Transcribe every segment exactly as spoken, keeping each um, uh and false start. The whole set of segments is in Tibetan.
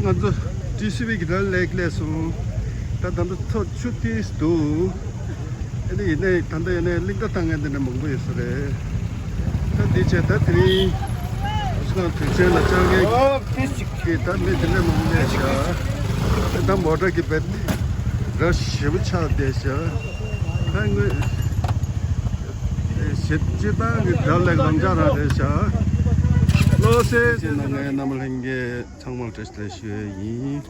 ང་ཚོ་ཊི་སི་ཝི་གི་ར་ལེག་སླེབས་སོང་། ད་ད་ལྟ་ཐོག་ཆུ་ཏིས་འདུག་ཨ་ནི་ཡིན་ནའི་ད་ལྟ་ཡིན་ནའི་གླིང་རྟ་བཏང་མཁན་དེ་འདྲ་མང་པོ་ཡོད་ས་རེད། ད་འདི་བྱས་ད་དེ་རིང་སང་དུས་ཆེན་ལ་བཅར་མཁན་གྱི་ད་མི་དེ་འདྲ་མང་པོ་སླེབས་ཤག་ད་མོ་ཊ་གི་བེད་ར་ཞེ་པོ་ཆགས་བསྡད་ཤག་ད་དངོས་ཞེ་སྤྱིར་བཏང་གི་ར་ལེག་ལམ་སང་རང་རེད་ཤག་བློ་གསལ་ཅན་ནང་ངའི་རྣམ་པ་ལྷན་རྒྱས་ཚང་མར་བཀྲ་ཤིས་བདེ་ལེགས་ཞུ་ཡས་ཡིན།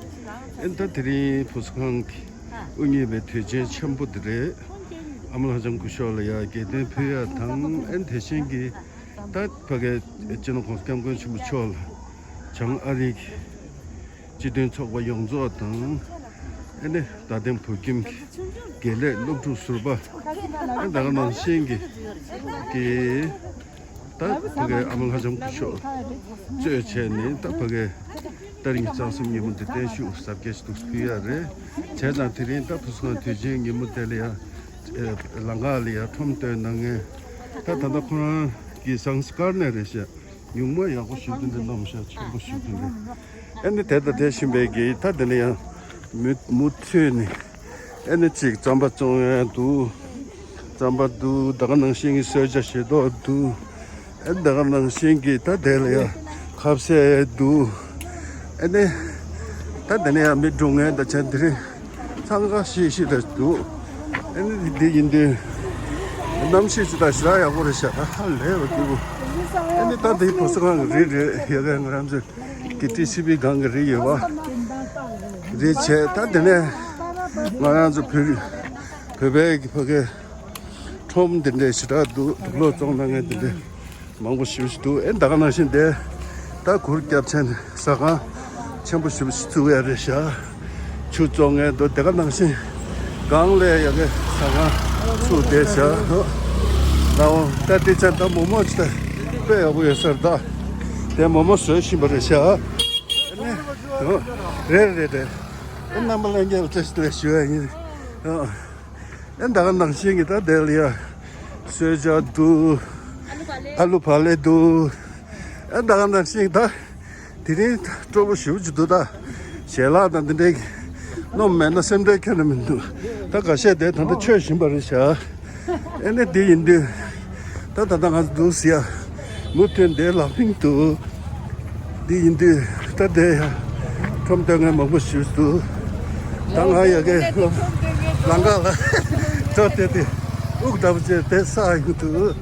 ཨན་ད་དེ་རིང་བུ་གསོ་ཁང་གི་དབུ་བརྙེས་པའི་དུས་ཆེན་ཆེན་པོ་དེ་རེད། ཨ་མ་ལྷ་ལྕམ་སྐུ་ཞབས་ལ་ཡ་དགྱེས་སྟོན་ཕུལ་ཡ་དང་ཨན་དེ་བཞིན་གྱི་ད་ཕ་གའི་སྤྱི་ནོར་༸གོང་ས་༸སྐྱབས་མགོན་ཆེན་པོ་མཆོག་ལ་བྱང་ཨ་རིའི་སྤྱི་མཐུན་ཚོགས་པ་ཡོངས་རྫོགས་དང་ཨ་ནི་རྡ་སྟེང་བོད་ཁྱིམ་གྱི་དགེ་ལས་སློབ་ཕྲུག་ཟུར་པ་ཨ་ད་ག་ནང་བཞིན་གྱི་གི་ད་ཕ་གའི་ཨ་མ་ལྷ་ལྕམ་སྐུ་ཞབས་གཙོས་བྱས་ནས་ད་ཕ་གའི་ཏ་རིག་གཙང་གསུམ་ཉིན་མོ་འདི་བརྟན་བཞུགས་གཟབ་རྒྱས་ཤིག་ཏུ་ཕུལ་ཡ་རེད། བྱས་ཙང་དེ་རིང་ད་བུ་གསོ་ཁང་དུས་ཆེན་ཉིན་མོ་དེ་ལ་ཡ་ལམ་ཁ་ལ་ཡ་ཁྲོམ་སྟོན་གནང་མཁན་ད་ད་ལྟ་ཁོ་རང་གི་ཟངས་དཀར་ནས་རེད་ཤག་ཉུང་མ་ཡག་པོ་ཞིག་ཏུ་འདི་གནམ་ཤག་ཆེན་པོ་ཞིག་ཏུ་འདི་ཨ་ནི་དེ་དང་དེ་བཞིན་པའི་གི་ད་དེ་ནས་ཡང་མུ་མུ་མཐུད་ནས་ཨ་ནི་གཅིག་རྩམ་པ་བཙོང་ཡ་འདུག་རྩམ་པ་འདུག་ད་ག་ནང་བཞིན་གི་གསོལ་ཇ་བཞེས་ཏོག་འདུག་ཨ་ནི་ད་ག་ནང་བཞིན་གི་ད་དེ་ལ་ཡ་ཁ་ཟས་འདུག་ཨ་ནི་ད་དེ་ནས་ཡ་མི་འགྲོ་མཁན་ད་ཆ་དེ་རིང་འཚང་ཁ་ཤིག་ཤིག་རེད་འདུག་ཨ་ནི་འདི་ཡིན་དུས་གནམ་གཤིས་ཅི་ད་ཞེ་དྲག་ཡག་པོ་རེད་ཤག་ད་ཧ་ལས་པ་སྐྱིད་པོ། ཨ་ནི་ད་འདི་བུ་གསོ་ཁང་གི་རི་རེད། ཡ་ག་ང་རང་ཚོ་གི་ཊི་སི་ཝི་སྒང་གི་རི་ཡོད་པ་རེད་བྱས། ད་དེ་ནས་ང་རང་ཚོ་བོད་རི་བོད་པའི་གི་ཕ་གའི་ཁྲོམ་འདི་འདྲའི་ཞེ་དྲག་འདུག་དུག་ལོག་བཙོང་གནང་མཁན་འདི་འདྲའི་མང་པོ་ཞེ་པོ་ཞིག་འདུག་ཨེ་ད་ག་ནང་བཞིན་དེ་ད་གུར་རྒྱབ་ཆེན་ཟ་ཁང་ཆེན་པོ་ཞེ་པོ་ཞིག་བཙུགས་ཡ་རེད་ཤག་ཆུ་བཙོང་མཁན་འདུག་དེ་ག་ནང་བཞིན་སྒང་ལ་ཡ་གི་ཟ་ཁང་ཚུགས་བསྡད་ཤག་ད་འོ་ད་དེ་ཆ་ད་མོག་མོག་ཅིག་ད་དཔེ་ཡག་པོ་ཡོད་ས་རེད། ད་དེ་མོག་མོག་བཟོ་བཞིན་པ་རེད་ཤག་ཨ་ནི་འོ་རེད་རེད་རེད། ཨེ་རྣམ་པ་ལྷན་རྒྱས་ལ་བཀྲ་ཤིས་བདེ་ལེགས་ཞུ་ཡ་ཡིན། ཨོ། ཨེ་ད་ག་ནང་བཞིན་གྱི་ད་དེ་ལ་ཡ་གསོལ་ཇ་འདུག་ཨ་ལུ་བག་ལེབ་འདུག་ཨེ་ད་ག་ནང་བཞིན་གྱི་ད་དེ་རིང་སྤྲོ་པོ་ཞེ་པོ་ཅིག་འདུག་ད་ཞལ་ལག་དང་དེ་འདྲའི་གི་སྣོམ་མེད་ན་སེམས་ཁྲལ་ཁྱོན་ནས་མི་འདུག་ད་འགའ་ཤས་དེ་ད་ལྟ་མཆོད་བཞིན་པ་རེད་ཤག་ཨེ་ནས་དེ་ཡིན་དུས་ད་ད་ལྟ་ང་ཚོ་འདུག་ཟེར་ཡ་མུ་མཐུད་དེ་ལག་ཕིང་འདུག་འདི་ཡིན་དུས་ད་དེ་ཡང་ཁྲོམ་སྟོན་མཁན་མང་པོ་ཞིག་འདུག་ད་ང་ཡ་གའི་ལམ་ཁ་ལ་འགྲོ་བསྡད་དེ་དབུགས་འདྲ་པོ་བྱས་དེ་ས་ཡོང་དུས་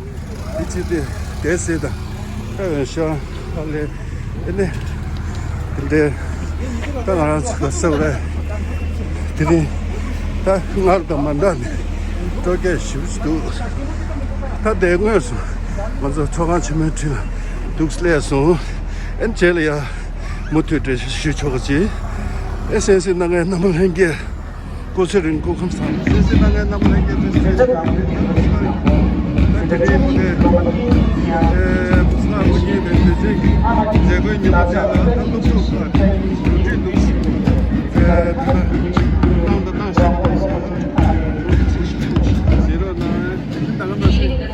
འདི་ཅི་དེ་དེ་སྲིད་དང་ད་ཡང་ཤང་ཧ་ལས་ཨེ་ནས་དེ་འདྲའི་ད་ང་རང་ཚོ་ག་ས་རེད། དེ་རིང་ད་སྔར་དང་མ་འདྲ་ནས་སྤྲོ་སྐྱིད་ཞེ་པོ་ཞིག་འདུག་ད་དེ་དངོས་སུ་ང་ཚོ་ཚོགས་ཁང་ཆེན་མོའི་འཁྲིས་ལ་འདུག་སླེབས་སོང་། ཨེ་རྗེས་ལ་ཡ་མུ་མཐུད་འགྲེལ་བཤད་ཞུ་ཆོག་གི་ཅིག་ཨེ་གསན་གཟིགས་གནང་མཁན་རྣམ་པ་ལྷན་རྒྱས་སྐུ་ཚེ་རིང་སྐུ་ཁམས་བཟང་། གསན་གཟིགས་གནང་མཁན་རྣམ་པ་ལྷན་རྒྱས་སྐུ་ཚེ་རིང་སྐུ་ཁམས་བཟང་། ད་དེ་རིང་ཨེ་བུ་གསང་བ་ཉིན་པའི་དུས་ཆེན་གྱི་མཛད་སྒོའི་ཉིན་མོ་དེ་ལ་ད་སློབ་ཕྲུག་ཁག་གྲ་སྒྲིག་འདུག་ཨེ་ད་ལྟ་བཏང་དང་བཏང་བཞིན་པ་ཞིག་ལ་གཟིགས་རོགས་གནང་། ད་ག་ནང་བཞིན་མི་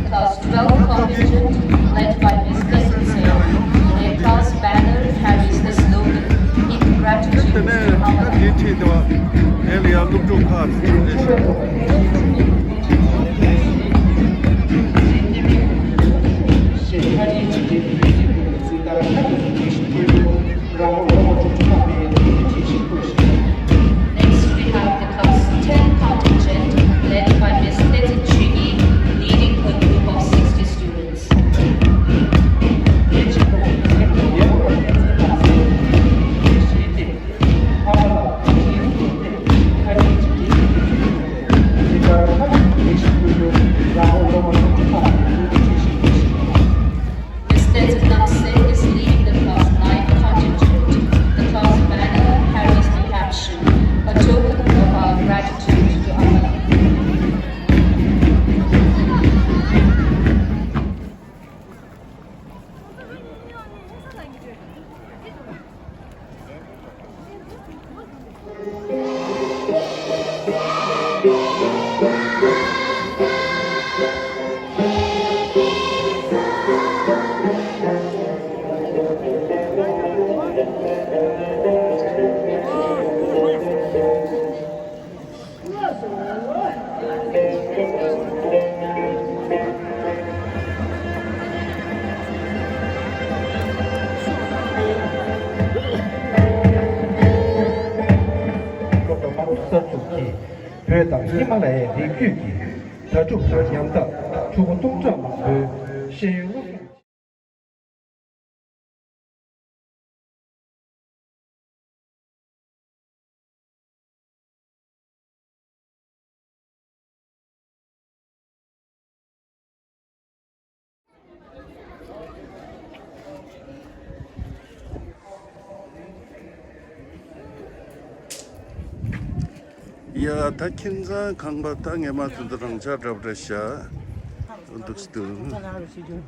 བུ་Class twelve contingent led by Miss Tessie Seo. Their class banner carries the slogan, In gratitude དེ་ནས་ད་དེའི་འཁྲིས་དེ་བ་དེ་ལ་ཡང་སློབ་ཕྲུག་ཁག་ཚུད་རེད་ཤག Next, we have the class ten contingent led by Miss Tenzin Chigi, leading a group of sixty students. སློབ་གྲྭ་མང་པོ་གསར་འཛུགས་ཀྱིས་བོད་དང་ཧི་མ་ལ་ཡའི་རི་རྒྱུད་ཀྱི་གྲྭ་ཕྲུག་དང་མཉམ་དུ་ཕྲུ་གུ་སྟོང་ཕྲག་མང་པོའི་ཤེས་ཡོན་སློབ་སྦྱོང་ཡ། ད་ཁྱིམ་ཚང་ཁང་པ་ད་ངས་མ་ཚོད་འདི་རང་ཆ་འདྲ་པོ་འདྲ་ཤག་འདུག་སེ་འདུག